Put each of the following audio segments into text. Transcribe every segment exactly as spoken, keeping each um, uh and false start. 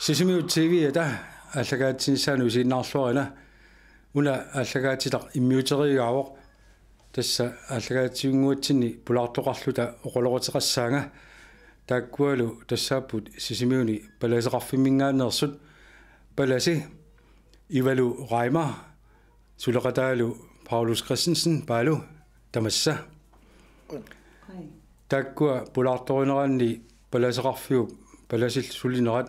Sisimiut T V-ata aallakaatitsinissaanut isiginnaarluarina. Una aallakaatitaq immiuteriigaavoq. Tassa aallakaatitsivinnguatsinni pulaartoqarluta oqaloqateqassaanga. Taakkualu tassaapput Sisimiuni palaseqarfimminngaanneersut: Palasi Ivalu Reimer, suleqataalu Paulus Christensen. Paalu, tamassa. Taakkua pulaartorineranni palaseqarfiup palasillu sulinerat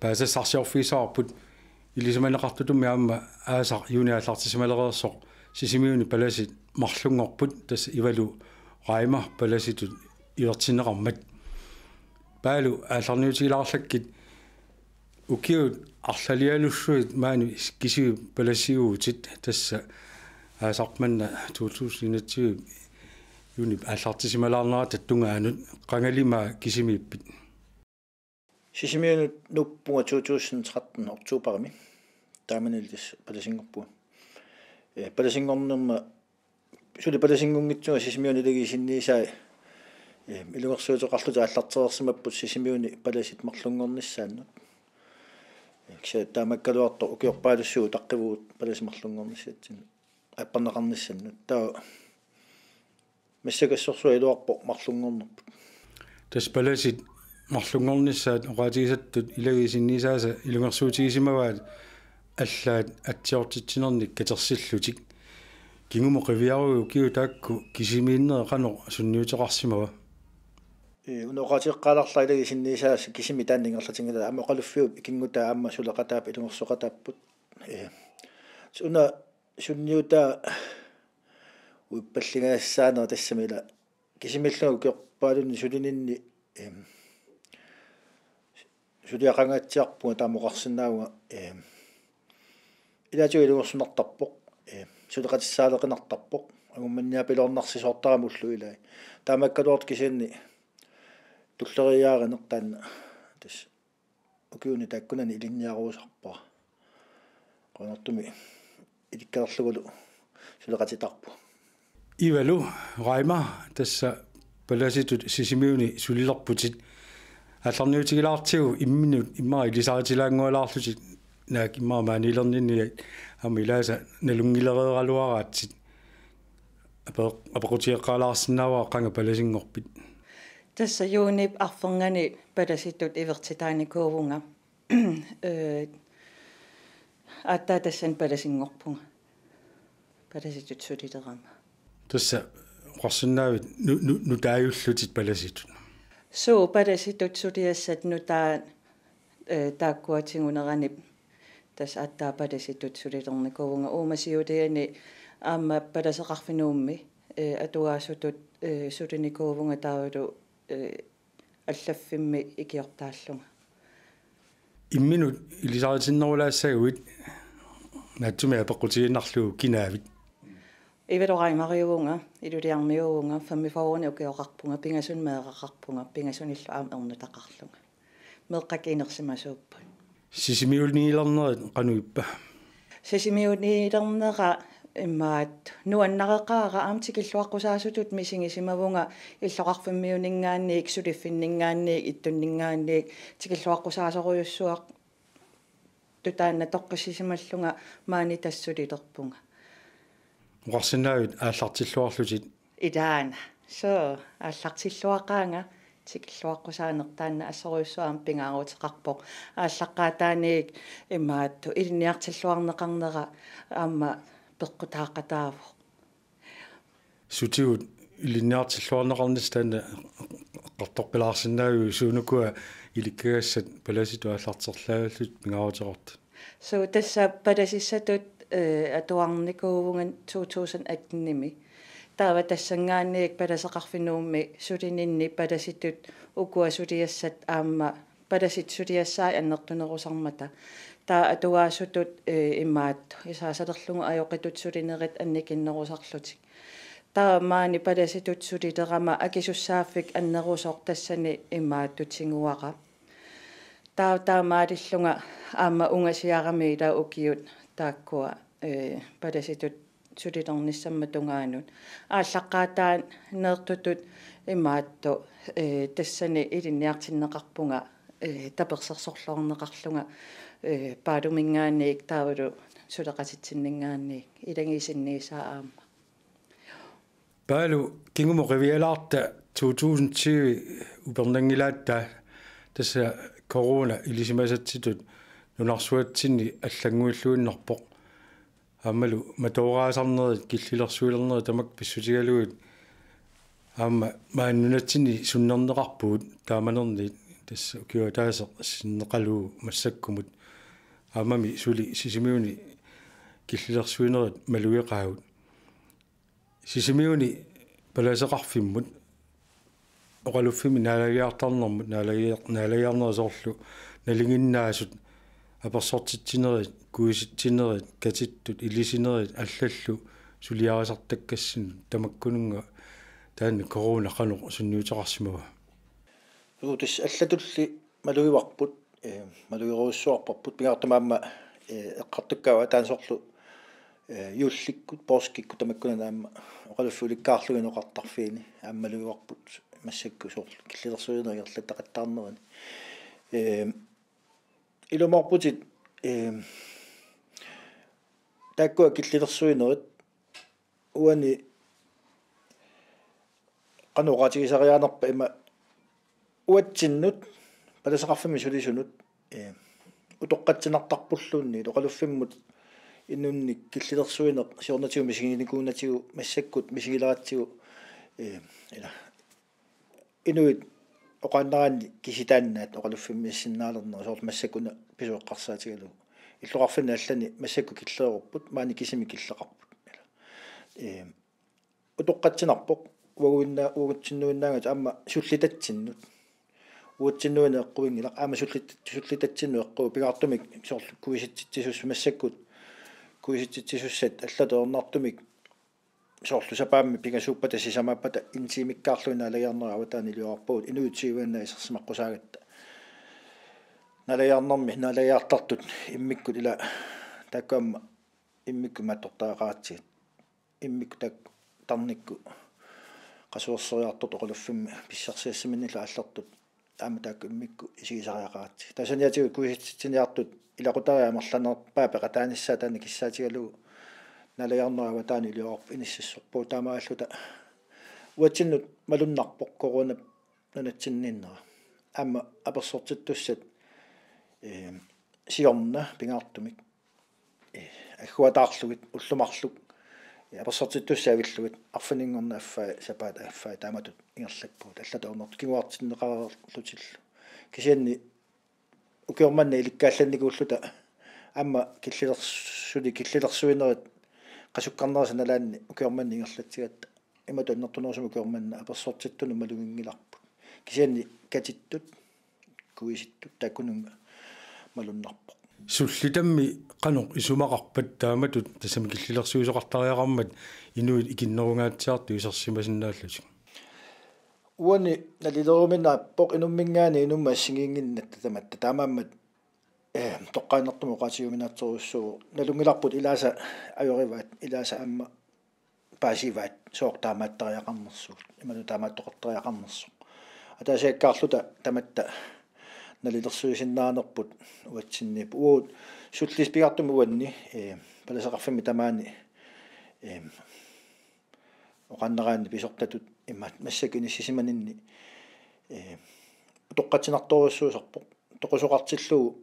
paasassarsiorfigissavarput. Ilisimaneqartutut aamma aasaq juuni aallartissimalereersoq Sisimiuni palasit marlunngorput, tassa Ivalu Reimer palasitut ivertinneqarmat. Paalu, aallarniutigilaarlakkit. Ukiut arlalialussuit maani kisivit palasiguutit, tassa aasaq manna to tusind enogtyve juunip aallartissimalaarnerata tungaanut. Qangali maani kisimiippit? Sisimiunut nuuppunga to tusind tretten oktoberimi. Taamanili tassa palasinngorpunga. Ee, palasinngornerma suli palasinngornitsunga Sisimiuni ilagiit sinniisai, ee, ilungersuuteqarlutik aallartereersimapput Sisimiuni palasit marlunngornissaannut. Ee, kisianni taamaakkaluartoq ukiorpaalussuit utaqqivugut palasit marlunngornissatsinnut, apparneqarnissannut. Taava massakkut assorsuaq iluarpoq marlunngornerput. Tassa palasit marlunngornissaat oqaatigisattut ilagiit sinniisaasa ilungersuutigisimavaat allaat atsiortitsinernik katersillutik. Kingumut qiviaruit ukiut taakku kisimiinneri qanoq sunniuteqarsimava? Ee, una oqaatigeqqaalaarlara ilagiit sinniisaasa kisimi taanna ingerlatinngilara, aamma oqaluffiup ikinngutaa aamma suleqataap ilungersoqataapput. Ee, una sunniutaa uippallingaassaanera tassami ila kisimiillunga ukiorpaalunni sulininni, em, suliaqangaatsiarpunga, taama oqarsinnaavunga, em, ilaatigut ilungersunartarpoq, em, suleqatissaaleqinartarpoq, angummanniapiloornarsisoortarami ullut ilaat. Taamaakkaluartoq kisianni tulleriiaarineq taanna tassa ukiuni taakkunani ilinniarusarpara. Qujanartumik ilikkalerlugulu suleqatitarpunga. Ivalu Reimer, tassa palasitut Sisimiuni sulilerputit. Aallarniutigilaartigu imminut immaqa ilisaritilaanngualaarlutit, naak immaqa maaniilerninniit aamma ilaasa nalunngilereeraluaraatsit. Ape-, apeqqutigeqqaalaarsinnaavara qanga palasinngorpit? Tassa juunip arfernganni palasitut ivertitaanikuuvunga. Ee, aatsaat tassani palasinngorpunga. Palasitut sulilerama. Tassa oqarsinnaavit nu-, nu-, nutaajullutit palasitut? Suu, palasitut suliassat nutaat, ee, taakkua tiguneranni tassa aatsaat palasitut sulilernikuuvunga. Uuma siuliani aamma palaseqarfinnguami, ee, atugaasutut, ee, sulinikuuvunga taavalu, ee, allaffimmi ikiortaallunga. Imminut ilisaritinnerulaassaguit naatsumik apeqqutigiinnarlugu, kinaavit? Ivalu Reimeriuvunga, Ilulissarmiuuvunga, femogfyrrenik ukioqarpunga, pingasunik meeraqarpunga, pingasunillu aamma ernutaqarlunga. Meeqqakka inersimasuupput. Sisimiuniilernerit qanoq ippa? Sisimiuniilernera imaattoq nuannareqaara, aamma tikilluaqqusaasutut misigisimavunga illoqarfimmiuninngaanniit, suliffinninngaanniit, ittunninngaanniit tikilluaqqusaasorujussuartut taanna toqqissisimallunga maani tassa sulilerpunga. Oqarsinnaavit aallartilluarlutit? Ilaana. Suu, aallartilluaqaanga, tikilluaqqusaaneq taanna assorujussuaq aamma pingaaruteqarpoq. Aallaqqaataaniit imaattoq ilinniartilluarneqarnera aamma peqqutaaqataavoq. Sutigut ilinniartilluarneqarnissat taanna eqqartoqqilaarsinnaaviuk, suunukua ilikkagassat palasitut aallarterlaagallutit pingaaruteqartut? Suu, tassa palasissatut, ee, atuarnikuuvunga to tusind atten-imi. Taava tassanngaanniit palaseqarfinnguami sulininni palasitut ukua suliassat aamma palasitut suliassai annertunerusarmata. Taava atugaasutut, ee, imaattoq isaasalerlugu ajoqitut sulinerit annikinnerusarlutik. Taava maani palasitut sulilerama akisussaaffik annerusoq tassani imaattoq tiguara. Taava taamaalillunga aamma ungasiarami ila ukiut taakkua, ee, palasitut sulilernissamma tungaanut. Aallaqqaataaneertutut imaattoq, ee, tassani ilinniartinneqarpunga, Ee, tapersersorluarneqarlunga, ee, Paaluminngaanniit taavalu suleqatitsinninngaanniit ilagiit sinniisaa aamma. Paalu, kingumut qivialaarta to tusind tyve upernanngilaatta, tassa corona ilisimasatsitut nunarsuatsinni allannguilluinnarpoq. Aammalu matooraasarnerit, killilersuilernerit tamakku pissutigalugit aamma maani nunatsinni sunnerneqarpugut taamanerniit, tassa ukiup ataaseq sinneqalugu massakkumut. Aammami suli Sisimiuni killilersuinerit malugeqaagut. Sisimiuni palaseqarfimmut oqaluffimmi naalagiartarnermut, naalagiar-, naalagiarnerit soorlu nalinginnaasut, apersortitsinerit, kuisitsinerit, katittut, ilisinerit allallu suliarisartakkassinnut, tamakkununnga taanna corona qanoq sunniuteqarsimava? Juu, tassa allatulli malugivarput, ee, malugerujussuarparput, pingaartumik aamma, ee, eqqartukkaavut taanna soorlu, ee, juullikkut, poorskikkut tamakkunani aamma oqaluffik ulikkaarlugit inoqartarfiini aamma malugivarput massakkut soorlu killilersuinerit ingerlattaqattaarnerini. Ee, ilumoorputit, ee, taakkua killilersuinerit uani qanoq oqaatigisariaanerpat, ima uatsinnut palaseqarfimmi sulisunut, ee, utoqqatsinartarpulluunniit oqaluffimmut inunnik killilersuineq siornatigut misiginikuunagu, massakkut misigileratsigu, ee, ila inuit oqaannaraanni kisitaannaat oqaluffimmiissinnaalernerat, soorlu massakkut una pisut eqqarsaatigalugu. Illoqarfinni allani massakkut killeerupput, maani kisimik killeqarput. Ee, utoqqatsinarpoq, uaguinna-, uagutsinnuinnaagatsigu aamma sullitatsinnut. Uatsinnuineq eqquinngilaq, aamma sullit-, sullitatsinnut eqquuvoq, pingaartumik soorlu kuisitsitsisussat, massakkut kuisitsitsisussat allatut ajornartumik soorlu sapaammi pingasuuppata sisamaappata en timekkaarlugit naalagiarnerit avataani iliorarpagut, inuit tyvennaat isersimaqqusaagatta. Naalagiarnermi naalagiartartut immikkut, ila taakku aamma immikkut imaattortariaqaratsigit. Immikkut taakku tarnikkut qasuerseriartortut oqaluffimmi pissarsiassaminnillu aallertut aamma taakku immikkut isigisariaqaratsigit. Taava saniatigut kuisitsitsiniartut ilaqutariit amerlanerpaat peqataanissaat taanna kissaatigalugu naalagiarnerit avataani iliorarput inississorpagut, taamaalilluta uatsinnut malunnarpoq corona nunatsinniinnera. Aamma apersortittussat, ee, siorna pingaartumik, ee, agguataarlugit, ullut marluk, ee, apersortittussat avillugit, arfininngorneq affai, sapaatip affai taamatut ingerlappugut, allatut ajornartut kinguartinneqareerlutillu. Kisianni ukioq manna ilikkaallannikuulluta aamma killilersu-, suli killilersuinerit qasukkarnerisa nalaanni ukioq manna ingerlatsigatta, imatut annertunerusumik ukioq manna apersortittunut maluginngilarput. Kisianni katittut, kuisittut taakkununnga malunnarpoq. Sullitammi qanoq isumaqarpat taamatut, tassami killilersuisoqartariaqarmat inuit ikinnerungaatsiartut isersimasinnaallutik? Uani nalileruminaappoq inumminngaanniit inummut assigiinnginnatta tamatta. Taamaammat, ee, toqqaannartumik oqaatigiuminaatsorujussuuvoq. Nalunngilarput ilaasa ajorivaat, ilaasa aamma paasivaat sooq taamaattariaqarnersugut, imaluunniit taamaattoqartariaqarnersoq. Ataasiakkaarluta tamatta nalilersuisinnaanerput uatsinniippoq. Uagut sullisut pingaartumik uanni, ee, palaseqarfimmi tamaani, ee, oqaannaraanni pisortatut imaat massakkut inissisimaninni, ee, utoqqatsinartorujussuusarpoq. Toqusoqartillugu,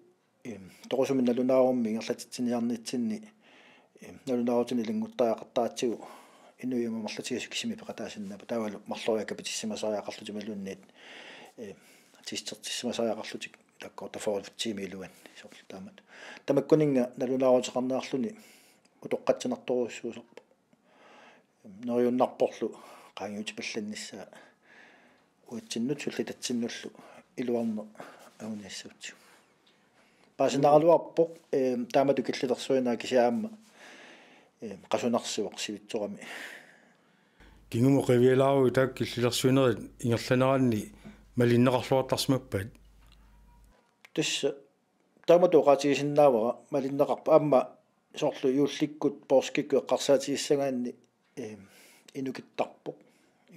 ee, toqusumik nalunaarummi ingerlatitsiniarnitsinni, ee, nalunaarutinik ilannguttariaqartaratsigu inuit amerlatigisut kisimik peqataasinnaapput, taavalu marloriarlutik kapitissimasariaqarlutik imaluunniit, ee, testertissimasariaqarlutik taakku otteogfyrre tiimit iluanni soorlu taamatut. Tamakkuninnga nalunaaruteqarniarluni utoqqatsinartorujussuusarpoq. Neriunnarporlu qaangiutipallannissaa uatsinnut sullitatsinnullu iluarneq anguniassagatsigu. Paasinaraluarpoq, ee, taamatut killilersuineq kisianni aamma, ee, qasunarsivoq sivitsorami. Kingumut qivialaaruit taakku killilersuinerit ingerlaneranni malinneqarluartarsimappat? Tassa taamatut oqaatigisinnaavara malinneqarpoq, aamma soorlu juullikkut poorskikkut eqqarsaatigissagaanni, ee, inukittarpoq.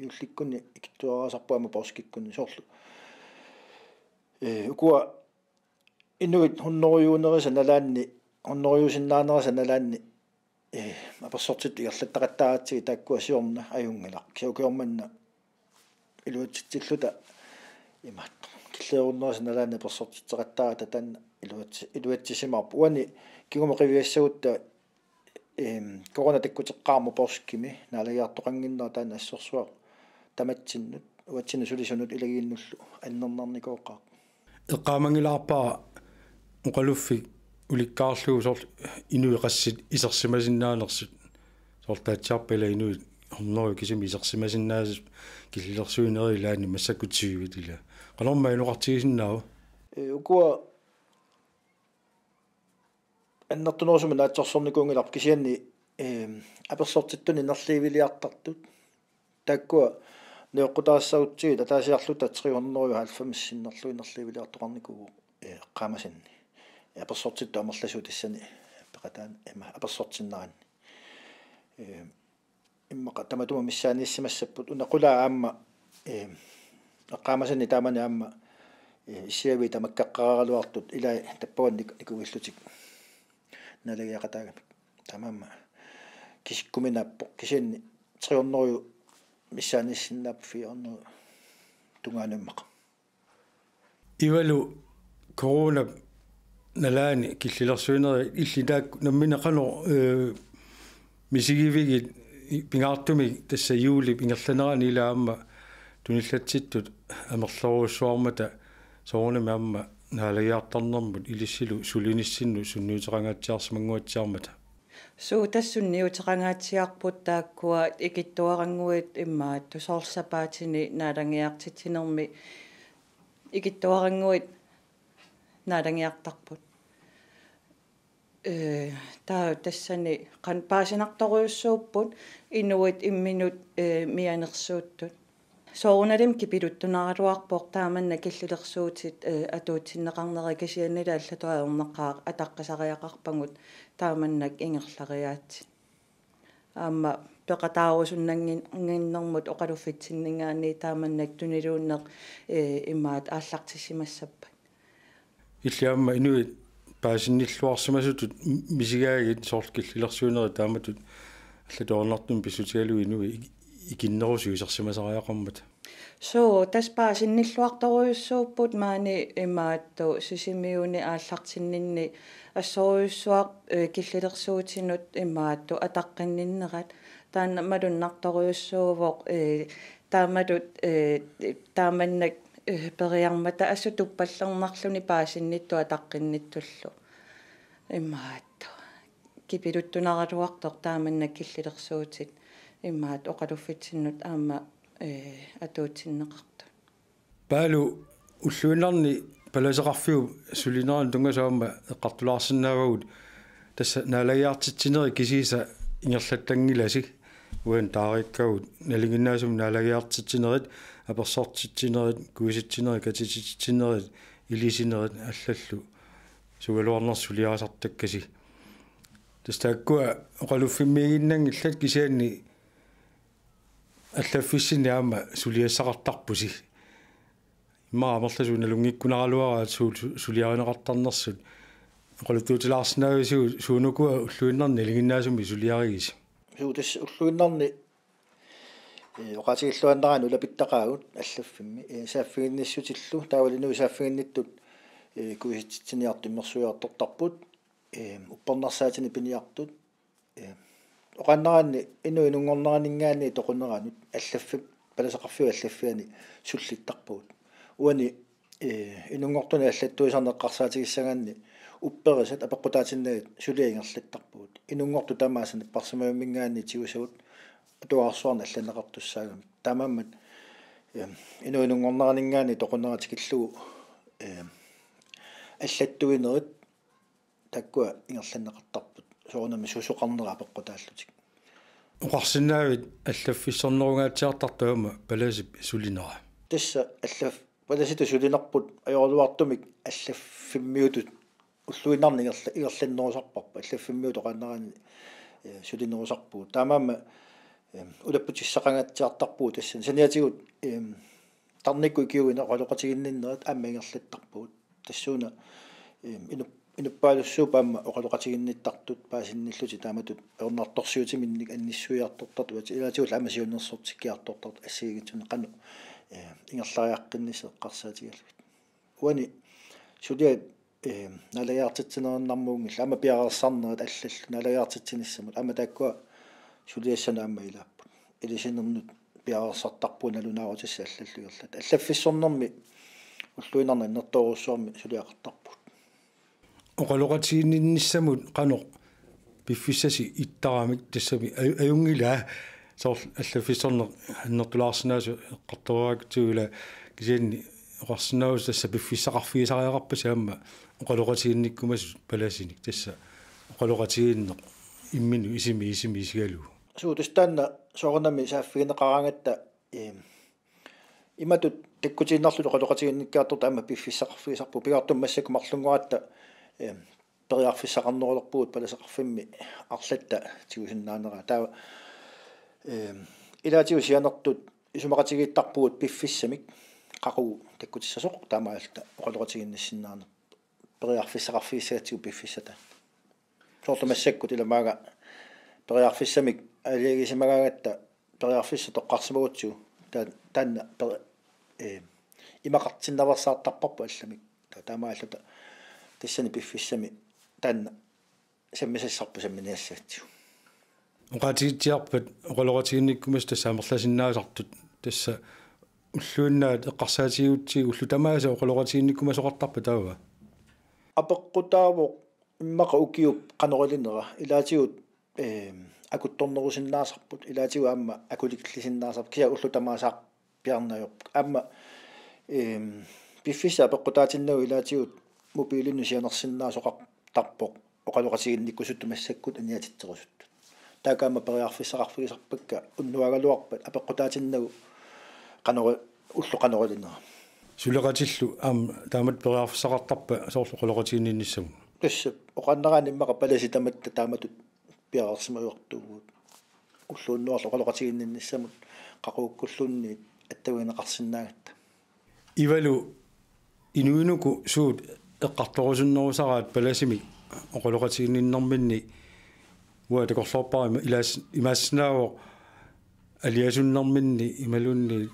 Juullikkunni ikittuaraasarpoq aamma poorskikkunni soorlu. Ee, ukua inuit hunnorujuunerisa nalaanni, hunnorujuusinnaanerisa nalaanni, ee, apersortittut ingerlattaqattaaratsigit taakkua siorna ajunngilaq. Kisianni ukioq manna iluatsitsilluta imaattoq killeerunnerisa nalaanni apersortitseqattaarata taanna iluatsi-, iluatsisimaarpoq. Uani kingumut qiviassagutta, eem, corona takkuteqqaarmat poorskimi naalagiartoqannginnera taanna assorsuaq tamatsinnut, uatsinnut sulisunut ilagiinnullu annernarnikooqaaq. Eqqaamanngilaarpara oqaluffik ulikkaarlugu soorlu inuit qassit isersimasinnaanersut. Soorlu taatsiarput ila inuit hunnorujut kisimik isersimasinnaasut killilersuinerit ilaanni massakkut tyvit ila. Qanormi inoqartigisinnaava? Ee, ukua annertunerusumik naatsorsornikuunngilarput kisianni, eem, apersortittuni nerliiviliartartut. Taakkua nioqqutassagutsigit ataasiarluta tre hundrede og halvfems sinnerlugit nerliiviliartoqarnikuuvoq, ee, eqqaamasanni. Apersortittut amerlasuut tassani peqataani, ima, apersortinneranni. Ee, immaqa tamatuma missaaniissimassapput una qulaa aamma, ee, eqqaamasanni taamani aamma, ee, issiaviit tamakkeqqaaraluartut ilai tappavani nik-, nikuillutik naalagiaqataagamik. Taamaammat kisikkuminaappoq kisianni tre hundrede missaaniissinnaapput fire hundrede tungaanut immaqa. Ivalu corona nalaani killilersuinerit illit taakku nammineq qanoq, ee, misigivigit i-, pingaartumik tassa juulip ingerlanerani ila aamma tunillatsittut amerlerujussuarmata soorunami aamma naalagiartarnermut ilissilu sulinissinnut sunniuteqangaatsiarsimannguatsiarmata. Suu, tassa sunniuteqangaatsiarput taakkua ikittuarannguit immaqa soorlu sapaatini naalagiartitsinermi ikittuarannguit naalagiartarput. Ee, taava tassani qan-, paasinartorujussuupput inuit imminut, ee, mianersuuttut. Soorunalimi kipiluttunaraluarpoq taamannak killilersuutit, ee, atuutsinneqarneri kisiannili allatut ajornaqaaq ataqqisariaqarpagut taamannak ingerlariaatsit. Aamma peqataarusunnanngin-, nginnermut oqaluffitsinninngaanniit taamannak tuniluunneq, ee, imaat aallartissimassappat. Illit aamma inuit paasinnilluarsimasutut m-, misigaagit soorlu killilersuinerit taamatut allatut ajornartumik pissutigalugu inuit ik-, ikinnerusut isersimasariaqarmata. Suu, tassa paasinnilluartorujussuupput maani imaattoq Sisimiuni aallartinninni assorujussuaq, ee, killilersuutinut imaattoq ataqqinninnerat. Taanna malunnartorujussuuvoq, ee, taamatut, ee, taamannak, ee, periarmata assut tuppallernarluni paasinnittut ataqqinnittullu. Imaattoq. Kipiluttunaraluartoq taamannak killilersuutit imaattoq oqaluffitsinnut aamma, ee, atuutsinneqartut. Paalu, ulluinnarni palaseqarfiup sulinerani tunngasoq aamma eqqartulaarsinnaavagut, tassa naalagiartitsinerit kisiisa ingerlattanngilasi uani taariikkagut nalinginnaasumik naalagiartitsinerit, apersortitsinerit, kuisitsinerit, katititsinerit, ilisinerit allallu sugaluarnersut suliarisartakkasi. Tassa taakkua oqaluffimmiiginnanngillat kisianni allaffissinni aamma suliassaqartarpusi. Immaqa amerlasuut nalunngikkunaraluaraat suut su-, suliarineqartarnersut. Oqaluttuutilaarsinnaavisigut suunukua ulluinnarni nalinginnaasumik suliarigisi? Suu, tassa ulluinnarni, ee, oqaatigilluinnaraanni ulapittaqaagut allaffimmi, ee, saaffiginnissutillu, taavalu inuit saaffiginnittut, ee, kuisitsiniartut immersuiartortarput, ee, uppernarsaatinik piniartut, ee, oqaannaraanni inuit inunngorneraninngaanniit toquneranut allaffik, palaseqarfiup allaffiani sullittarpagut. Uani, ee, inunngortunik allattuisarneq eqqarsaatigissagaanni upperisat apeqqutaatinnagit suliat ingerlattarpagut. Inunngortut tamaasa napparsimmavimminngaanniit tigusagut atuarsuarnik allanneqartussaagamik. Taamaammat, ee, inuit inunngorneraninngaanniit toqunera tikillugu, ee, allattuinerit taakkua ingerlanneqartarput soorunami susoqarnera apeqqutaallutik. Oqarsinnaavit allaffissornerungaatsiartartoq aamma palasip sulinera? Tassa allaf-, palasitut sulinerput ajoraluartumik allaffimmiutut ulluinnarni ingerla-, ingerlannerusarparput, allaffimmiutut oqaannaraanni, ee, sulinerusarpugut. Taamaammat, ee, ulapputissaqangaatsiartarpugut tassani saniatigut, ee, tarnikkut ikiuineq oqaloqatiginninnerat aamma ingerlattarpugut. Tassuuna, eem, inup-, inuppaalussuup aamma oqaloqatiginnittartut paasinnillutik taamatut ajornartorsiutiminnik annissuiartortartut, uagut ilaatigullu aamma siunnersortikkiartortartut assigiinngitsunik qanoq, eem, ingerlariaqqinnissaq eqqarsaatigalugit. Uani suliat, eem, naalagiartitsinerinnarmuunngillat aamma piareersarnerat allallu naalagiartitsinissamut aamma taakkua suliassanut aamma ilaapput. Ilisinernut piareersartarpugut nalunaarutissat allallu ingerlapput. Allaffissornermi ulluinnarni annertoorujussuarmik suliaqartarpugut. Oqaloqatiginninnissamut qanoq piffissasi ittaramik tassami aj-, ajunngilaa soorlu allaffissorneq annertulaarsinnaasoq eqqartoraakku ila kisianni oqarsinnaavusi tassa piffissaqarfigisariaqarpasi aamma oqaloqatiginnikkumasut palasinik tassa oqaloqatigiinneq imminut isimi isimi isigalugu. Suu tassa taanna soorunami saaffigineqaraangatta, eem, imatut takkutiinnarlutik oqaloqatiginnikkiartortut aamma piffissaqarfigisarpugut pingaartumik massakkut marlunngoratta, eem, periarfissaqarnerulerpugut palaseqarfimmi arlatta tigusinnaaneraa. Taava, eem, ilaatigut sianertut isumaqatigiittarpugut piffissamik qaqugu takkutissasoq taamaalilluta oqaloqatiginnissinnaanerput periarfissaqarfigissagatsigu piffissaq taanna. Soorlu massakkut ila maanga periarfissamik aalajangiisimagaangatta periarfissaq toqqarsimagutsigu taa-, taanna peri-, ee, imaqartinnaveersaartarparput allamik. Taa-, taamaalilluta tassani piffissami taanna sammisassarput samminiassagatsigu. Oqaatigitsiarpat oqaloqatiginnikkumasut tassa amerlasinnaasartut tassa ulluinnaat eqqarsaatigigutsigu ullut tamaasa oqaloqatiginnikkumasoqartarpa taava? Apeqqutaavoq immaqa ukiup qanoq ilinera ilaatigut, eem, akuttornerusinnaasarput ilaatigut aamma akulikillisinnaasarput kisianni ullut tamaasa piarnajoq. Aamma, eem, piffissaq apeqqutaatinnagu ilaatigut mobilinut sianersinnaasoqartarpoq oqaloqatiginnikkusuttut massakkut aniatitserusuttut. Taakku aamma periarfissaqarfigisarpakka unnuagaluarpat apeqqutaatinnagu qanoq-, ulloq qanoq ilinera. Suleqatillu aamma taamatut periarfissaqartarpa soorlu oqaloqatiginninnissamut? Tassa oqaannaraanni immaqa palasit tamatta taamatut piareersimajuartuuvugut. Ulluunnuarlu oqaloqatiginninnissamut qaqugukkulluunniit attavigineqarsinnaagatta. Ivalu, inuit uku suut eqqartorusunnerusaraat palasimik oqaloqatiginninnerminni? Uanga takorloorpara ima-, ilaas-, imaassinnaavoq aliasunnerminni imaluunniit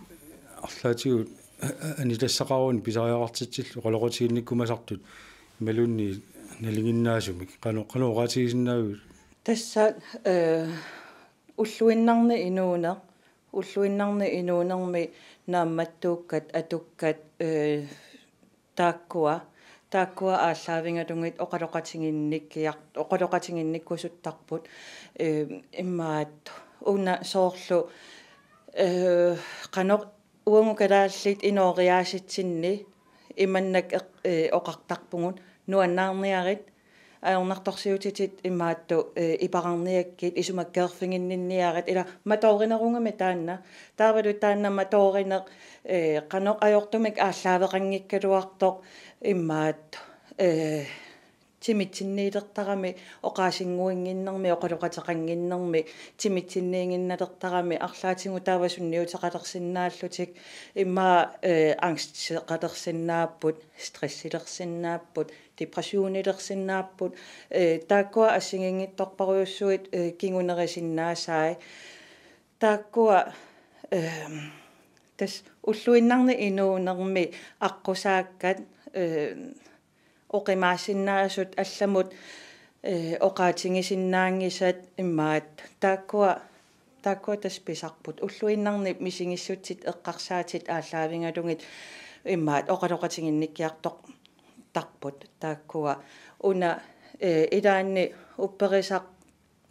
arlaatigut a-, a-, anitassaqaruni pisariaqartitsillutik oqaloqatiginnikkumasartut imaluunniit nalinginnaasumik. Qanoq, qanoq oqaatigisinnaaviuk? Tassa, ee, ulluinnarni inuuneq, ulluinnarni inuunermi naammattuukkat, atukkat, ee, taakkua, taakkua aallaavigalugit oqaloqatiginnikkiar-, oqaloqatiginnikkusuttarput, ee, immaqa una soorlu, ee, qanoq uagut kalaallit inooriaasitsinni imannak eq-, ee, oqartarpugut nuannaarniarit, ajornartorsiutitit imaattoq, ee, iperarniakkit isumakkeerfiginninniarit ila matoorinerugami taanna. Taavalu taanna matoorineq, ee, qanoq ajortumik aallaaveqanngikkaluartoq imaattoq, ee, timitsinniilertarami oqaasinnguinnginnermi oqaloqateqannginnermi timitsinniiginnalertarami arlaatigut taava sunniuteqalersinnaallutik immaqa, ee, angsteqalersinnaapput, stressilersinnaapput, depressionilersinnaapput, ee, taakkua assigiinngitsorpassuit, ee, kingunerisinnaasai. Taakkua, eem, tassa ulluinnarni inuunermi aqqusaakkat, eem, oqimaassinnaasut allamut, ee, oqaatigisinnaanngisat immaqa taakkua, taakkua tassa pisarput. Ulluinnarni misigissutsit eqqarsaatit aallaavigalugit immaqa oqaloqatiginnikkiartortarput taakkua. Una, ee, ilaanni upperisaq,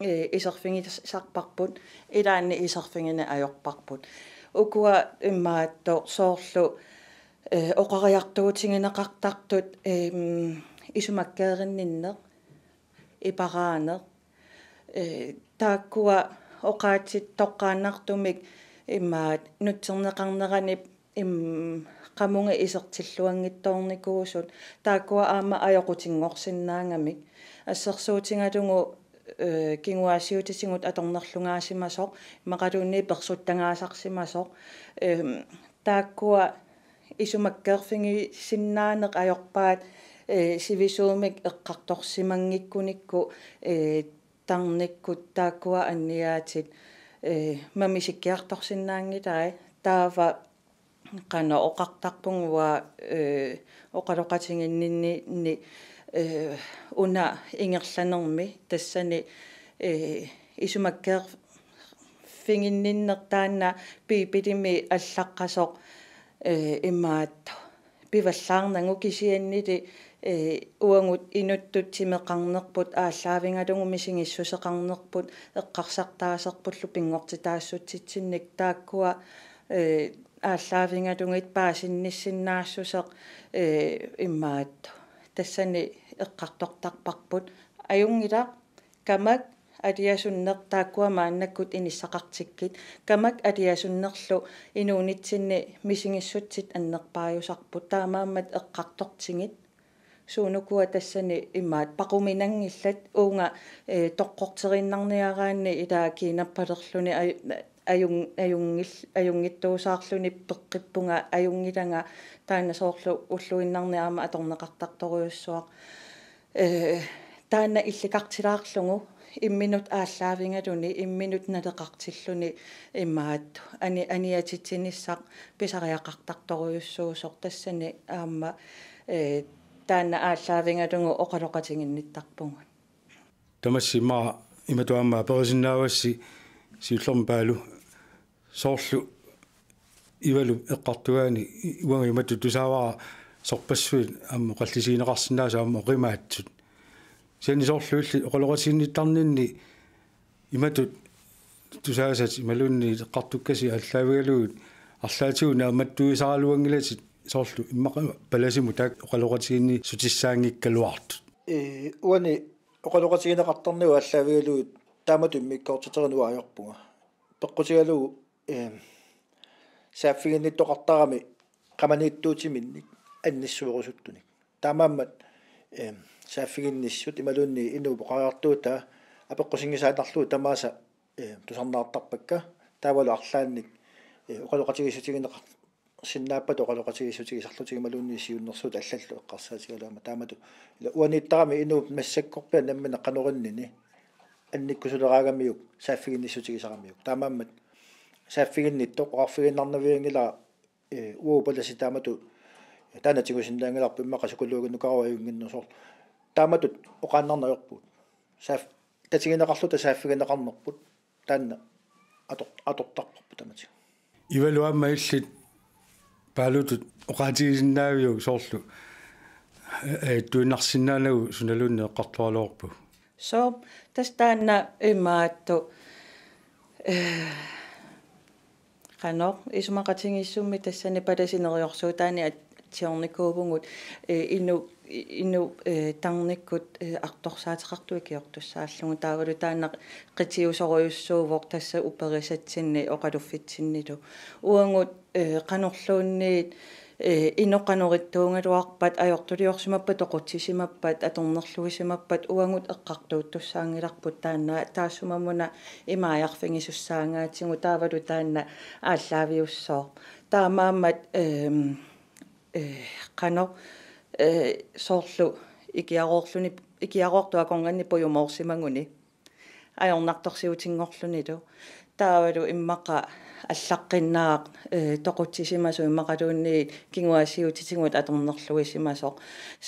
ee, iserfigisarparput, ilaanni iserfigineq ajorparput. Ukua imaattoq soorlu, ee, oqariartuutigineqartartut, eem, isumakkeerinninneq, iperaaneq, ee, taakkua oqaatsit toqqaannartumik imaattoq nutserneqarnerani im-, qamunga isertilluanngitsoornikuusut, taakkua aamma ajoqutinngorsinnaagamik. Assersuutigalugu, ee, kinguaassiuutitigut atornerlugaasimasoq, imaluunniit persuttagaasarsimasoq, eem, taakkua Isumakkeerfigisinnaaneq ajorpaat, ee, sivisuumik eqqartorsimanngikkunikku, ee, tarnikkut taakkua anniaatit, ee, mamisikkiartorsinnaanngilai, taava qanoq oqartarpunga, ee, oqaloqatiginninninni, ee, una ingerlanermi tassani, ee, isumakkeerfiginninneq taanna Biibilimi allaqqasoq, ee, imaattoq pivallaarnagu kisiannili, ee, uagut inuttut timeqarnerput aallaavigalugu misigissuseqarnerput eqqarsartaaserpullu pinngortitaassutsitsinnik taakkua, ee, aallaavigalugit paasinnissinnaassuseq, ee, imaattoq tassani eqqartortarparput: Ajunngilaq, kamak aliasunneq taakkua maannakkut inissaqartikkit, kamak aliasunnerlu inuunitsinni misigissutsit annerpaajusarput, taamaammat eqqartortigit. Suunukua tassani imaat paquminanngillat, uunga, ee, toqqorteriinnarniaraanni ilaa kiinappalerluni aj-, ajun-, ajunngil-, ajunngitsuusaarluni peqqippunga, ajunngilanga, taanna soorlu ulluinnarni aamma atorneqartartorujussuaq. Ee, taanna illikartilaarlugu imminut aallaavigaluni, imminut naleqartilluni imaattoq ani-, aniatitsinissaq pisariaqartartorujussuusoq, tassani aamma, ee, taanna aallaavigalugu oqaloqatiginnittarpugut. Tamassi immaqa imatut aamma aperisinnaavassi, siullermik Paalu, soorlu Ivalup eqqartugaani uanga imatut tusaavara sorpassuit aamma oqallisigineqarsinnaasut aamma oqimaatsut. Kisianni soorlu illit oqaloqatiginnittarninni imatut tusaasat imaluunniit eqqartukkasi aallaavigalugit arlaatigut naammattuisaraluanngilatit, soorlu immaqa palasimut taakku oqaloqatiginnissutissaanngikkaluartut. Ee, uani oqaloqatigineqartarnigut aallaavigalugit taamatut immikkoortiterineq uanga ajorpunga. Peqqutigalugu, ee, saaffiginnittoqartarami qamaniittuutiminnik annissuerusuttunik. Taamaammat, ee, saaffiginnissut imaluunniit inuup oqariartuutaa apeqqusinngisaannarlugu tamaasa, ee, tusarnaartarpakka, taavalu arlaannik, ee, oqaloqatigiissutigineqar-, sinnaappata oqaloqatigiissutigisarlutik imaluunniit siunnersuutit allallu eqqarsaatigalugu aamma taamatut. Ila uaniittarami inuup massakkorpiaq nammineq qanoq innini annikkusuleraangamiuk saaffiginnissutigisaramiuk. Taamaammat saaffiginnittoq oqarfigiinnarnavianngilara, ee, uagut palasit taamatut, ee, taanna tigusinnaanngilarput, immaqa psykologinukarua ajunnginnersoq. Taamatut oqaannarneq ajorpugut. Saaf-, tatigineqarluta saaffigineqarnerput taanna ator-, atortarparput tamatigut. Ivalu aamma illit Paalutut oqaatigisinnaaviuk soorlu, ee, ee, tuinnarsinnaanagu sunaluunniit eqqartoraluarpagut? Sooq, tassa taanna imaattoq, ee, qanoq isumaqatigiissummi tassani palasit neriorsuutaanni atsiornikuuvugut, ee, inu-, i-, inu-, ee, tarnikkut, ee, artorsaateqartut ikiortussaallugu, taavalu taanna qitiusorujussuuvoq tassa uperisatsinni oqaluffitsinnilu. Uagut, ee, qanorluunniit, ee, inuk qanoq ittuugaluarpat, ajortuliorsimappat, toqutsisimappat, atornerluisimappat, uagut eqqartuuttussaanngilarput taanna taassumammuna imaajarfigisussaagaatigut, taavalu taanna aallaaviussooq. Taamaammat, eem, ee, qanoq, ee, soorlu ikiaroorluni, ikiaroortoq akornanni pujumoorsimaguni ajornartorsiutinngorlunilu. Taavalu immaqa allaqqinnaaq, ee, toqutsisimasoq immaqaluunniit kinguaassiuutitigut atornerluisimasoq,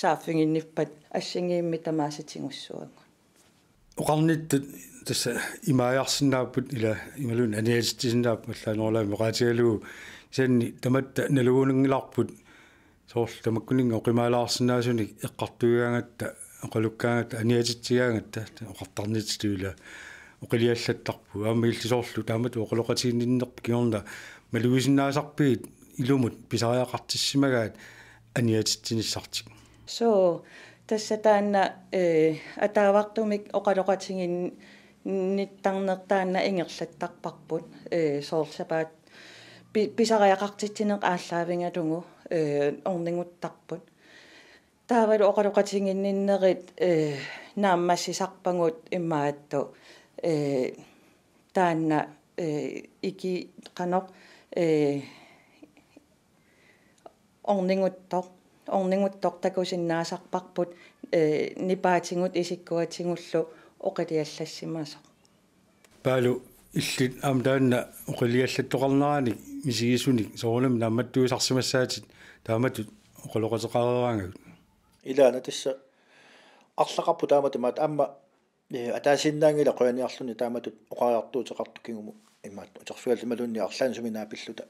saaffiginnippat assigiimmik tamaasa tigussavagut. Oqarnittut tassa imaajarsinnaapput, ila imaluunniit aniatitsisinnaapput, allaanerulaamik oqaatigalugu. Kisianni tamatta nalugunanngilarput soorlu tamakkuninnga oqimaalaarsinnaasunik eqqartuigaangatta, oqalukkaangatta, aniatitsigaangatta, oqartarnittut ila oqiliallattarput. Aamma illit soorlu taamatut oqaloqatiginninnerpit kingorna malugisinnaasarpigit ilumut pisariaqartissimagaat aniatitsinissartik? Sooq, tassa taanna, ee, ataavartumik oqaloqatiginnittarneq taanna ingerlattarparput, ee, soorlu sapaat pi-, pisariaqartitsineq aallaavigalugu, ee, orniguttarput. Taavalu oqaloqatiginninnerit, ee, naammassisarpagut imaattoq, ee, taanna, ee, iki-, qanoq, ee, orniguttoq, orniguttoq takusinnaasarparput, ee, nipaatigut isikkuatigullu oqiliallassimasoq. Paalu, illit aamma taanna oqiliallattoqarneranik misigisunik soorunami naammattuisarsimassaatit taamatut oqaloqateqareeraangakkit. Ilaana tassa arlaqarpoq taamatut imaat aamma, ee, ataasiinnaanngilaq qujaniarluni taamatut oqariartuuteqartoq kingumut imaat uterfigallu imaluunniit arlaannik sumi naapilluta.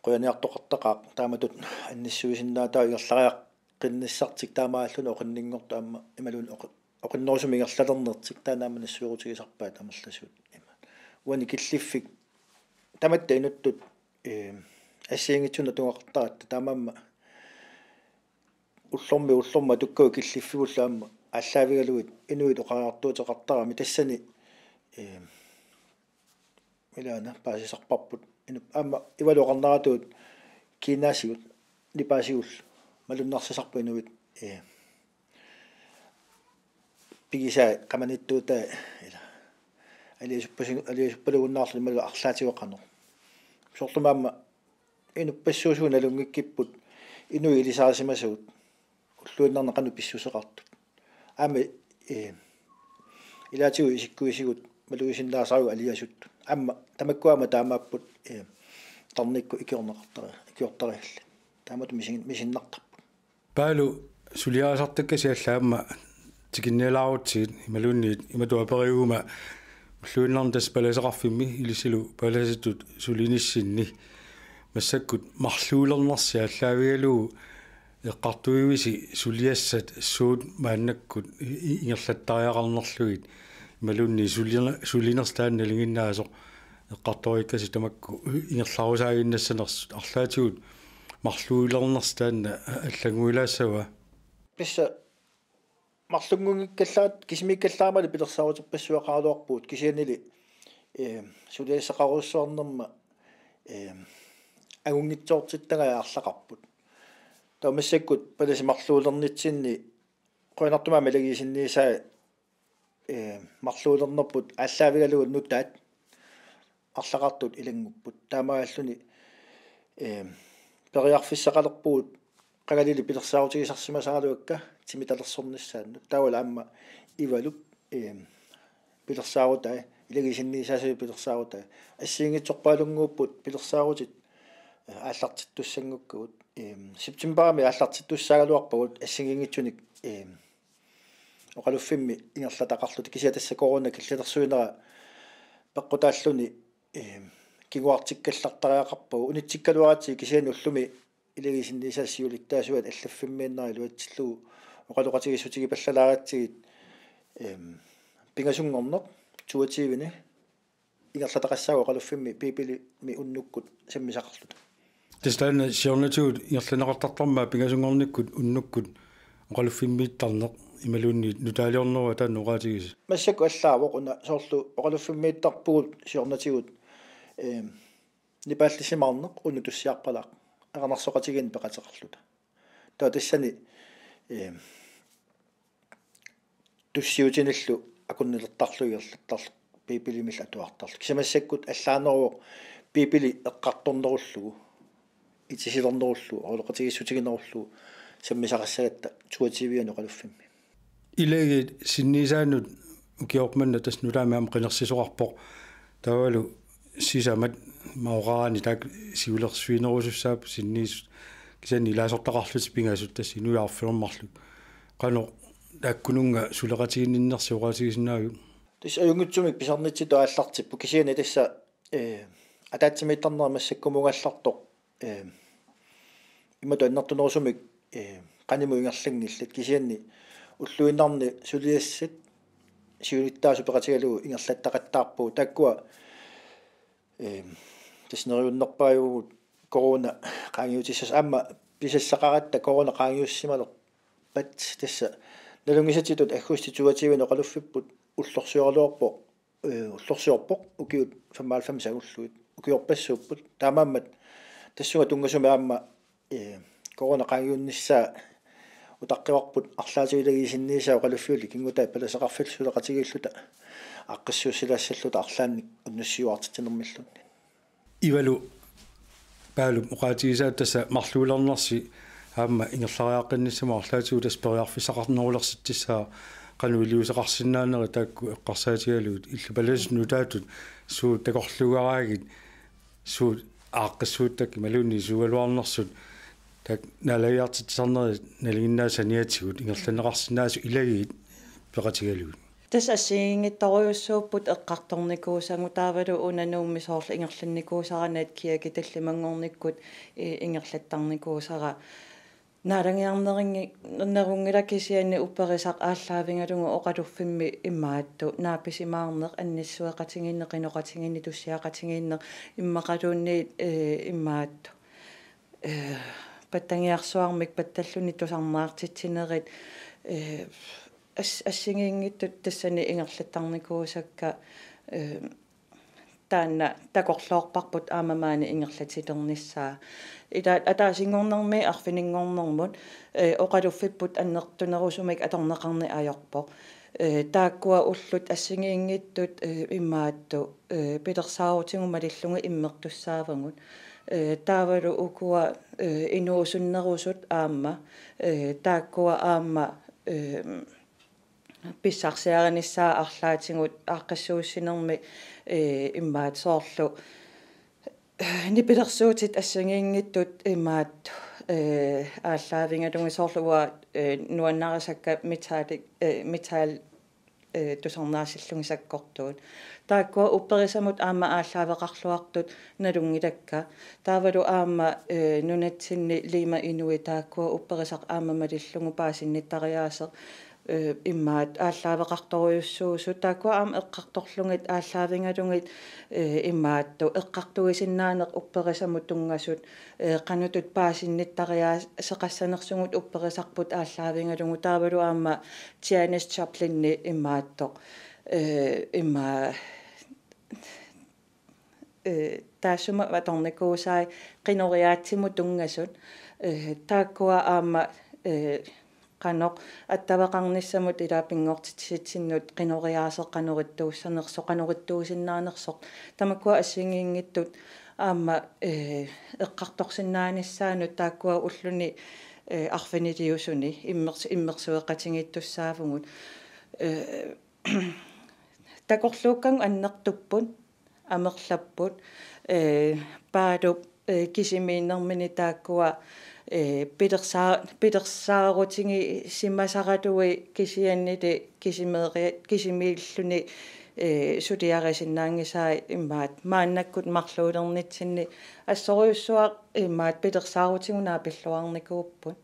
Qujaniartoqartaqaaq taamatut annissuisinnaataavoq ingerlariaqqinnissartik taamaalilluni oqinninngortoq aamma imaluunniit oqi-, oqinnerusumik ingerlalernertik taanna aamma nassuerutigisarpaat amerlasuut. Uani killiffik tamatta inuttut, ee, assigiinngitsunik atugaqartaratta taamaammat ullormiit ullormut atukkavut killiffigullu aamma aallaavigalugit inuit oqariartuuteqartaramik tassani, ee, ilaana paasisarparput. Inup-, aamma Ivalu oqarneratuut kiinaasigut nipaasigullu malunnarsisarput inuit, ee, pigisaat qamanittuutai ila aliasuppasu-, aliasuppalugunnaarluni imaluunniit arlaatigut qanoq. Soorlumi aamma inuppassuusugut nalunngikkipput inuit ilisarisimasagut ulluinnarni qanoq pissuseqartut. Aamma, ee, ilaatigut isikkuisigut malugisinnaasaragut aliasuttut. Aamma tamakku aamma taamaapput, ee, tarnikkut ikiorneqartari-, ikiortariallit. Taamatut misin-, misinnartarput. Paalu, suliarisartakkasi allat aamma tikinnialaarutsigit imaluunniit imatut aperiguma ulluinnarni tassa palaseqarfimmi ilissilu palasitut sulinissinni massakkut marluulernersi aallaavigalugu eqqartuivisi suliassat suut maannakkut i-, i-, ingerlattariaqarnerlugit imaluunniit sulina-, sulinersi taanna nalinginnaasoq eqqartoriikkasi tamakku ingerlarusaaginnassanersut arlaatigut marluulernersi taanna allannguilaassava? Tassa marlunngunngikkallaat kisimiikkallaamali pilersaaruterpassuaqaraluarpugut kisiannili, ee, suliassaqarujussuarnerma, ee, angunngitsoortittagaat arlaqarput. Taava massakkut palasit marluulernitsinni qujanartumik aamma ilagiisinniisaat, ee, marluulernerput aallaavigalugu nutaat arlaqartut ilanngupput. Taamaalilluni, ee, periarfissaqalerpugut qangalili pilersaarutigisarsimasaraluakka timitalersornissaannut. Taavalu aamma Ivalup, ee, pilersaarutai, ilagiisinniisaasup pilersaarutai. Assigiinngitsorpaalunnguupput pilersaarutit, ee, aallartittussanngukkagut. Ee, septembarimi aallartittussaagaluarpagut assigiinngitsunik, ee, oqaluffimmi ingerlataqarluta kisianni tassa corona killilersuinera peqqutaalluni, ee, kinguartikkallartariaqarpagut unitsikkaluaratsigu kisianni ullumi ilagiisinniisaat siulittaasuat allaffimmiinnera iluatsillugu oqaloqatigiissutigipallalaaratsigit, ee, pingasunngorneq toogtyvende ingerlataqassaagut oqaluffimmi Biibilimi unnukkut sammisaqarluta. Tassa taanna siornatigut ingerlanneqartartarmat pingasunngornikkut unnukkut oqaluffimmiittarneq imaluunniit nutaaliorneruva taanna oqaatigisi? Massakkut allaavoq una soorlu oqaluffimmiittarpugut siornatigut, ee, nipaallisimaarneq unnuk tussiarpalaaq erinarsoqatigiinneq peqateqarluta. Taava tassani, ee, tussiutinillu akunnilertarlugu ingerlattarlugu Biibilimillu atuartarlugu. Kisianni massakkut allaaneruvoq Biibili eqqartornerullugu, itisilernerullugu, oqaloqatigiissutiginerullugu sammisaqassagatta toogtyve-ani oqaluffimmi. Ilagiit sinniisaannut ukioq manna tassa nutaamik aamma qinersisoqarpoq. Taavalu sisamat maqaani taakku siulersuinerusussaapput sinniisut kisianni ilaasortaqarlutik pingasut tassa inuiarfiormarluk. Qanoq taakkununnga suleqatiginninnersi oqaatigisinnaaviuk? Tassa ajunngitsumik pisarnitsitut aallartippoq kisianni tassa, ee, ataatsimiittarnera massakkumugallartoq, ee, imatut annertunerusumik, ee, qanimut ingerlanngillat kisianni ulluinnarni suliassat siulittaasut peqatigalugu ingerlattaqattaarpagut taakkua, ee, tassa neriunnerpaajuvugut corona qaangiutissas aamma pisassaqaratta corona qaangiussimalerpat tassa nalunngisatitut aggustip toogtyve-ani oqaluffipput ullorsioraluarpoq, ee, ullorsiorpoq ukiut femoghalvfems angullugit ukiorpassuupput taamaammat tassunga tunngasumik aamma, ee, corona qaangiunnissaa utaqqivarput arlaatigut ilagiisinniisaat oqaluffiulli kingutai palaseqarfillu suleqatigiilluta aaqqissuussilaassalluta arlaannik unnussiuaartitsinermilluunniit. Ivalu Paalup oqaatigisaa tassa marluulernersi aamma ingerlariaqqinnissamut arlaatigut tassa periarfissaqarnerulersitsissaaq qanoq iliuuseqarsinnaanerit taakku eqqarsaatigalugit illit palasit nutaatut suut takorluugaraagit suut aaqqissuuttakkit imaluunniit suugaluarnersut taakku naalagiartitsisarnerit nalinginnaasut saniatigut ingerlanneqarsinnaasut ilagiit peqatigalugit. Tassa assigiinngitsorujussuupput eqqartornikuusagut taavalu una Nuummi soorlu ingerlannikuusara Nat Kirke tallimanngornikkut i-, ingerlattarnikuusara. Naalagiarneringi-, nerunngilaq kisianni upperisaq aallaavigalugu oqaluffimmi imaattoq naapisimaarneq annissueqatigiinneq qinoqatigiinneq tussiaqatigiinneq immaqaluunniit, eh, imaattoq. Eh, pattagiarsuarmik pattalluni tusarnaartitsinerit, eh, as-, assigiinngitsut tassani ingerlattarnikuusakka, eh, taanna takorloorparput aamma maani ingerlatilernissaa. Ila ataasinngornermi arfininngornermut, eh, oqaluffipput annertunerusumik atorneqarneq ajorpoq. Eh, taakkua ullut assigiinngitsut, eh, imaattoq, eh, pilersaarutigut malillugu immertussaavagut. Eh, taavalu ukua, eh, inuusunnerusut aamma, eh, taakkua aamma, eh, pissarsiarinissaat arlaatigut aaqqissuussinermi, eh, imaattoq soorlu, eh, nipilersuutit assigiinngitsut imaattoq, eh, aallaavigalugit soorlu uanga, eh, nuannarisakka metal, eh, metal, eh, tusarnaassillugit sakkortuut. Taakkua upperisamut aamma aallaaveqarluartut nalunngilakka. Taavalu aamma, eh, nunatsinni Lima Inui taakkua upperisaq aamma malillugu paasinnittariaaseq, eh, imaattoq aallaaveqartorujussuusut. Taakkua aamma eqqartorlugit aallaavigalugit, eh, imaattoq eqqartuisinnaaneq upperisamut tunngasut, eh, qanoq ittut paasinnittariaaseqassanersugut upperisarput aallaavigalugu taavalu aamma Janis Joplini imaattoq, eh, ima, eh, taassuma atornikuusai qinoriaatsimut tunngasut, eh, taakkua aamma, eh, qanoq attaveqarnissamut ila pinngortitsisitsinnut qinoriaaseq qanoq ittuussanersoq, qanoq ittuusinnaanersoq. Tamakkua assigiinngitsut aamma, eh, eqqartorsinnaanissaannut taakkua ulluni, eh, arfiniliusuni immers-, immersueqatigiittussaavugut. Eh, takorluukkagut annertupput, amerlapput, eh, Paalup, eh, kisimiinnermini taakkua, eh, pilersaa-, pilersaarutigisimasaralugit kisiannili kisimeeri-, kisimiilluni, eh, suliarisinnaanngisai imaattoq maannakkut marluulernitsinni assorujussuaq imaattoq pilersaarutigut naapilluarnikuupput.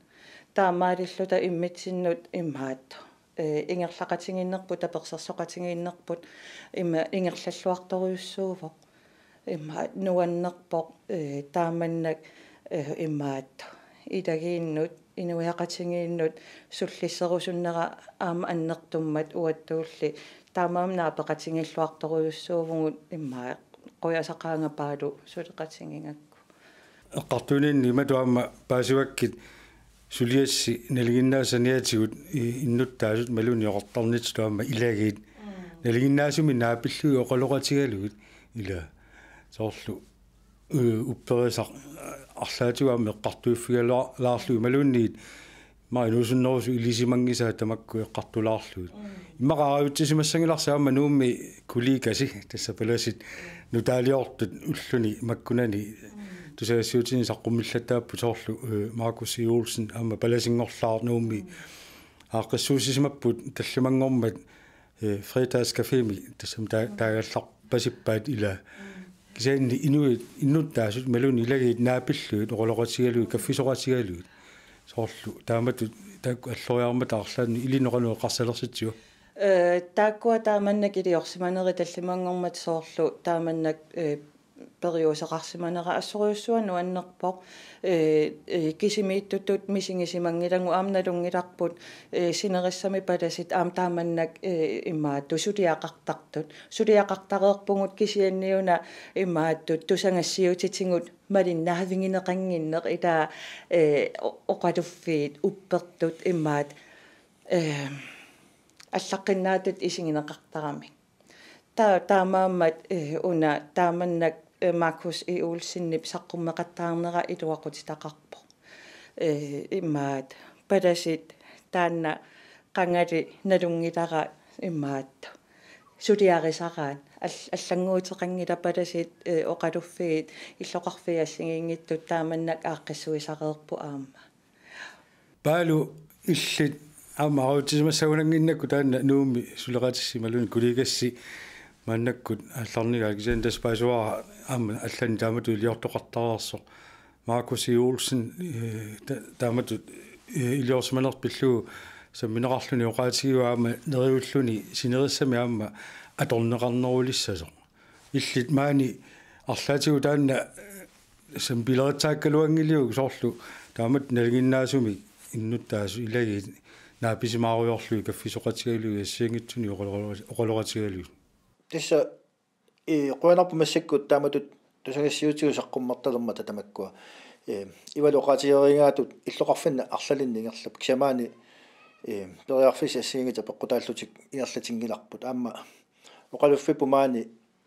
Taamaalilluta immitsinnut imaattoq, eh, ingerlaqatigiinnerput, tapersersoqatigiinnerput, ima ingerlalluartorujussuuvoq. Ima nuannerpoq, eh, taamannak, eh, imaattoq. Ilagiinnut, inuiaqatigiinnut sullisserusunnera aamma annertummat uattulli. Taamaammat naapeqatigiilluartorujussuuvugut ima qujasaqaanga Paalu suleqatigigakku. Eqqartuininni imatut aamma paasivakkit suliassi nalinginnaasut saniatigut i-, innuttaasut imaluunniit oqartarnitsitut aamma ilagiit. Mm. Nalinginnaasumik naapillugit oqaloqatigalugit ila. Soorlu, eh, upperisaq, eh, arlaatigut aamma eqqartuiffigilaarlugu imaluunniit ima inuusunnerusut ilisimanngisaat tamakku eqqartulaarlugit. Mm. Immaqa arajutsisimassanngilarsi aamma Nuummi kollegasi tassa palasit nutaaliortut ulluni makkunani tusagassiuutini saqqummillattaapput soorlu, eh, Markus C. Olsen aamma palasinngorlaaq Nuummi aaqqissuussisimapput tallimanngormat, eh, Fredagscafémi tassami taa-, taagallarpasippaat ila. Kisianni inuit innuttaasut imaluunniit ilagiit naapillugit oqaloqatigalugit kaffisoqatigalugit. Soorlu taamatut taakku alloriarmata arlaanni ilinnut qanoq eqqarsalersitsiva? Eh, taakkua taamannak iliorsimanerit tallimanngormat soorlu taamannak, eh, periuseqarsimanera assorujussuaq nuannerpoq, eh, eh, kisimiittutut misigisimanngilagut aamma nalunngilarput, eh, sinerissami palasit aamma taamannak, eh, imaattoq suliaqartartut. Suliaqartareerpugut kisianniuna imaattoq tusagassiuutitigut malinnaavigineqannginneq ila, eh, o-, oqaluffiit uppertut imaattoq, eh, allaqqinnaatitut isigineqartaramik. Ta-, taamaammat, eh, una taamannak Markus E. Olsenip saqqummeqattaarnera iluaqutitaqarpoq. Ee, imaat palasit taanna qangali nalunngilara imaat suliarisaraat al-, allannguuteqanngilaq palasit, ee, oqaluffigit illoqarfiit assigiinngitsut taamannak aaqqissuisareerput aamma. Paalu, illit aamma aqagutsisimassagunannginnakku taanna Nuummi suleqatissi imaluunniit kollegassi maannakkut aallarnigaat, kisianni tassa paasivara aamma allanik taamatut iliortoqartareersoq. Markus E. Olsen, ee, ta-, taamatut, ee, iliorsimanerpillugu sammineqarluni oqaatigivaa aamma neriulluni sinerissami aamma atorneqarnerulissasoq. Illit maani arlaatigut taanna, ee, sampileritsaakkaluanngiliuk soorlu taamatut nalinginnaasumik innuttaasut ilagiit naapisimaarujorlugit kaffisoqatigalugit assigiinngitsunik oqaloqatigalugit. Tassa, ee, qujanarpoq massakkut taamatut tusagassiuutitigut saqqummertalermata tamakkua. Ee, Ivalu oqaatigereeraatut illoqarfinni arlalinni ingerlavoq. Kisianni maani, ee, periarfissat assigiinngitsut apeqqutaallutik ingerlatinngilarput. Aamma oqaluffipput maani,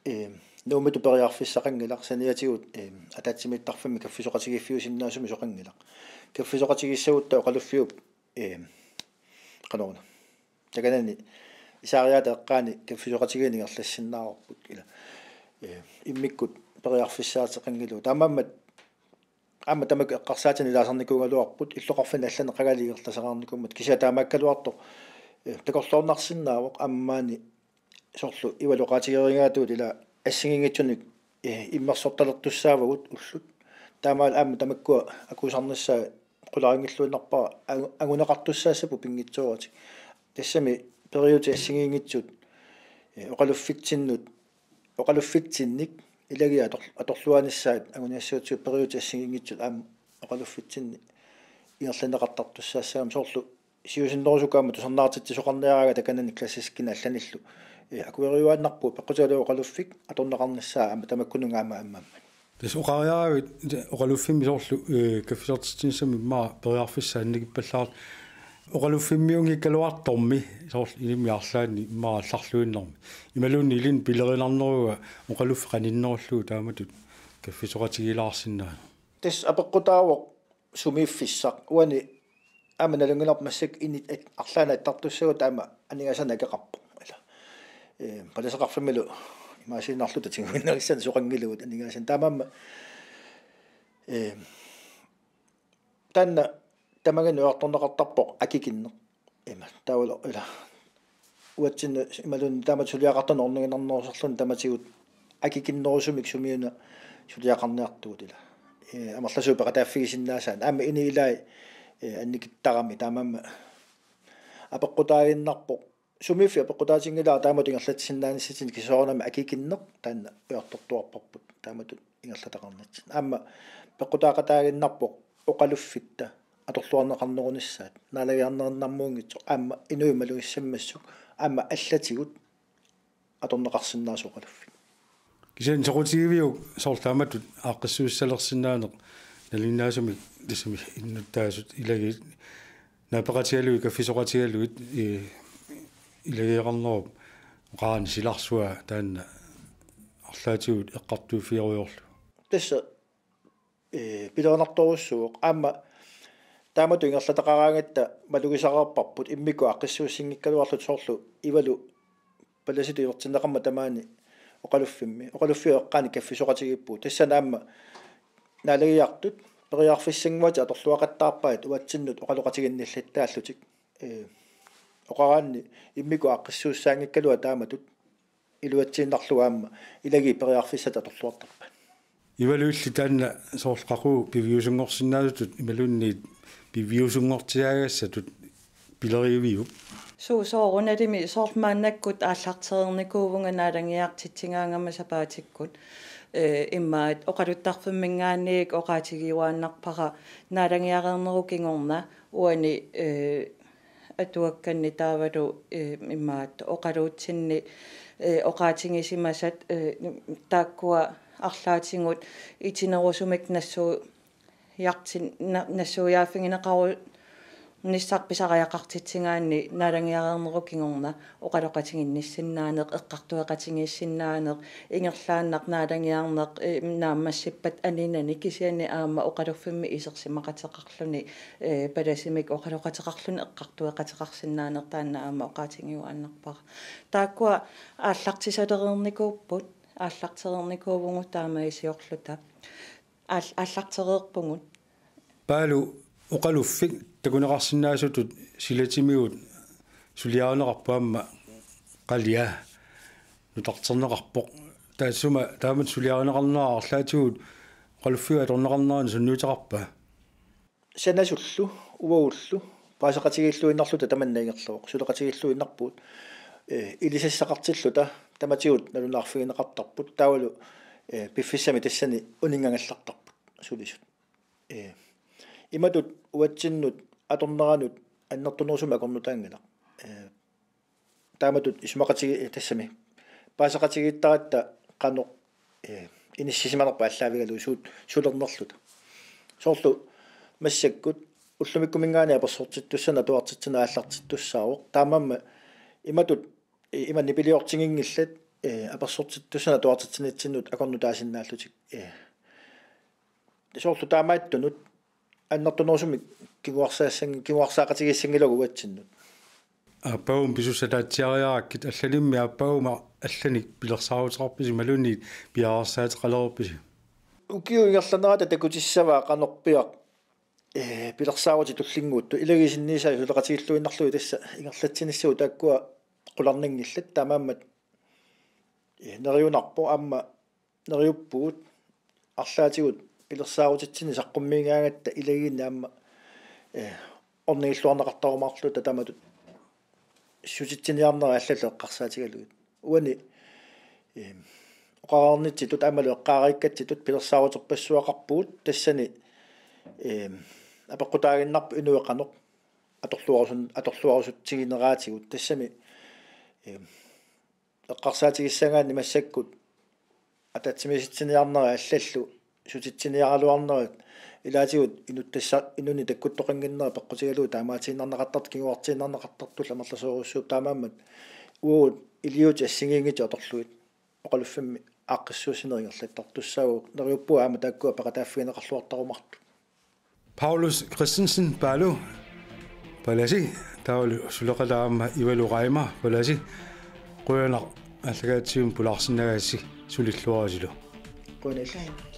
ee, Nuummitut periarfissaqanngilaq, saniatigut, ee, ataatsimiittarfimmi kaffisoqatigiiffiusinnaasumik soqanngilaq. Kaffisoqatigiissagutta oqaluffiup, ee, qanoruna, takanani isaariaata eqqaani kaffisoqatigiinneq ingerlassinnaavarput ila. Ee, immikkut periarfissaateqanngilagut. Taamaammat aamma tamakku eqqarsaatinik ilaasarnikuugaluarput illoqarfinni allanik qangali ingerlasaqarnikuummat, kisianni taamaakkaluartoq, ee, takorloornarsinnaavoq aamma maani soorlu Ivalu oqaatigereeraatut ila assigiinngitsunik, ee, immersortalertussaavagut ullut. Taamaal aamma tamakkua akuusarnissaat qularinngilluinnarpara angu-, anguneqartussaassapput pinngitsooratik. Tassami periuseq assigiinngitsut, ee, oqaluffitsinnut, oqaluffitsinnik ilagiit ator-, atorluarnissaat anguniassagatsigu periuseq assigiinngitsut aamma oqaluffitsinni ingerlanneqartartussaassagami soorlu siusinnerusukkut aamma tusarnaartitsisoqarniaraangat takanani klassiskini allanillu, ee, akueriuaannarpugut peqqutigalugu oqaluffik atorneqarnissaa aamma tamakkununnga aamma ammammat. Tassa oqariaravit oqaluffimmi soorlu, ee, kaffisortitsinissami immaqa periarfissaq annikippallaartoq. Oqaluffimmiunngikkaluartormi soorlu inimi arlaanni immaqa allarluinnarmi. Imaluunniit ilinnut pilerinarneruva oqaluffik qaninnerullugu taamatut kaffisoqatigiilaarsinnaaneq. Tassa apeqqutaavoq sumiiffissaq. Uani aamma nalunngilarput massakkut init at-, arlaannik attartussaguit aamma aningaasanik akeqarpoq. Ila. Ee, palaseqarfimmilu imaasiinnarluta tiguinnarissani soqanngilagut aningaasanik. Taamaammat, ee, taanna tamaani ujartorneqartarpoq akikinneq. Ima, taavalu ila. Uatsinnut imaluunniit taamatut suliaqartunut orniginarnerusarluni tamatigut akikinnerusumik sumiuna suliaqarniartugut ila. Ee, amerlasuut peqataaffigisinnaasaannik. Aamma init ilaat, ee, annikittarami taamaammat apeqqutaaginnarpoq. Sumiiffik apeqqutaatinngilaa taamatut ingerlatsisinnaanissatsinnut, kisianni soorunami akikinneq taanna ujartortuarparput taamatut ingerlataqarnitsinni. Aamma peqqutaaqataaginnarpoq oqaluffitta atorluarneqarnerunissaat, naalagiarnerinnarmuunngitsoq aamma inuit malugissammassuk aamma allatigut atorneqarsinnaasoq oqaluffik. Kisianni soqutigiviuk soorlu taamatut aaqqissuussalersinnaaneq nalinginnaasumik tassami innuttaasut ilagiit naapeqatigalugit kaffisoqatigalugit, ee, ilageeqarnerup oqarani silarsua taanna arlaatigut eqqartuiffigerujorlugu. Tassa, ee, pilerinartorujussuuvoq. Aamma taamatut ingerlataqaraangatta malugisareerparput immikkut aaqqissuussinngikkaluarlutik soorlu Ivalu palasitut ivertinneqarmat tamaani oqaluffimmi. Oqaluffiup eqqaani kaffisoqatigiippugut. Tassani aamma naalagiartut periarfissannguatik atorluaqattaarpaat uatsinnut oqaloqatiginnillittaallutik. Ee, oqaraanni immikkut aaqqissuussaanngikkaluaq taamatut iluatsiinnarlugu aamma ilagiit periarfissat atorluartarpaat. Ivalu, illit taanna soorlu qaqugu piviusunngorsinnaasutut imaluunniit piviusunngortiaagassatut pileriviuk? Suu, soorunalimi soorlu maannakkut aallartereernikuuvunga naalagiartitsigaangama sapaatikkut, ee, imaat oqaluttarfimminngaanniit oqaatigiuaannarpara naalagiareernerup kingorna uani, ee, atuakkanni taavalu, ee, imaat oqaluutsinni, ee, oqaatigisimasat, ee, taakkua arlaatigut itinerusumik nassuu- jartin-, na-, nassuiaaffigineqaru-, Nissaq pisariaqartitsigaanni naalagiareernerup kingorna oqaloqatiginnissinnaaneq, eqqartueqatigiissinnaaneq, ingerlaannaq naalagiarneq, eh, naammassippat aninani kisianni aamma oqaluffimmi isersimaqateqarluni, eh, palasimik oqaloqateqarluni eqqartueqateqarsinnaaneq taanna aamma oqaatigiuaannarpara. Taakkua aallartisalereernikuupput, aallartereernikuuvugut taamaasiorluta. Aal-, aallartereerpugut. Paalu, oqaluffik takuneqarsinnaasutut silatimigut suliarineqarpoq aamma qalia nutarterneqarpoq. Taassuma taamatut suliarineqarnera arlaatigut oqaluffiup atorneqarnerani sunniuteqarpa? Sanasullu, uagullu, paaseqatigiilluinnarluta tamanna ingerlavoq, suleqatigiilluinnarpugut, eh, ilisassaqartilluta, tamatigut nalunaarfigineqartarput, taavalu, eh, piffissami tassani uninngagallartarput, sulisut. Eh, imatut uatsinnut atorneranut annertunerusumik akornutaanngilaq. Eh, taamatut isumaqatigi-, eh, tassami. Paaseqatigiittaratta qanoq, eh, inissisimanerput aallaavigalugu suut sulernerluta. Soorlu massakkut ullumikkuminngaanniit apersortittussanik atuartitsineq aallartittussaavoq. Taamaammat imatut, eh, ima nipiliortiginngillat, eh, apersortittussanik atuartitsinitsinnut akornutaasinnaallutik. Eh, soorlu taamaattunut annertunerusumik kinguarsaassangi-, kinguarsaaqatigiissanngilagut uatsinnut. Aappaagummi pisussaataatsiariarakkit allanimmi aappaagummi allanik pilersaaruteqarpisi imaluunniit piareersaateqalereerpisi? Ukiup ingerlanerata takutissavaa qanorpiaq, eh, pilersaarutit tullinnguuttut, ilagiit sinniisai suleqatigiilluinnarlugit tassa ingerlatsinissagut taakkua qularnanngillat, taamaammat, eh, neriunarpoq aamma neriuppugut arlaatigut pilersaarutitsinni saqqummiigaangatta ilagiinni aamma, eh, ornigilluarneqartarumaarluta taamatut sutitsiniarnerat allallu eqqarsaatigalugit. Uani, eh, oqareernitsitut aammalu eqqaareerikkatsitut pilersaaruterpassuaqarpugut tassani, eh, apeqqutaaginnarpoq inuit qanoq atorluarusun-, atorluarusutsigineraatigut tassami, eh, eqqarsaatigissagaanni massakkut ataatsimiisitsiniarnerat allallu sutitsiniaraluarnerat ilaatigut inuttassa-, inunnik takkuttoqannginnera peqqutigalugu taamaatiinnarneqartartut kinguartiinnarneqartartullu amerlasoorujussuupput taamaammat uagut iliuutsit assigiinngitsut atorlugit oqaluffimmi aaqqissuussineq ingerlattartussaavoq neriuppunga aamma taakkua peqataaffigineqarluartarumaartut. Paulus Christensen, Paalu, palasi, taavalu suleqataat aamma Ivalu Reimer, palasi, qujanaq aallakaatitsivimmi pulaarsinnaagassi sulilluarisilu. Qujanaq.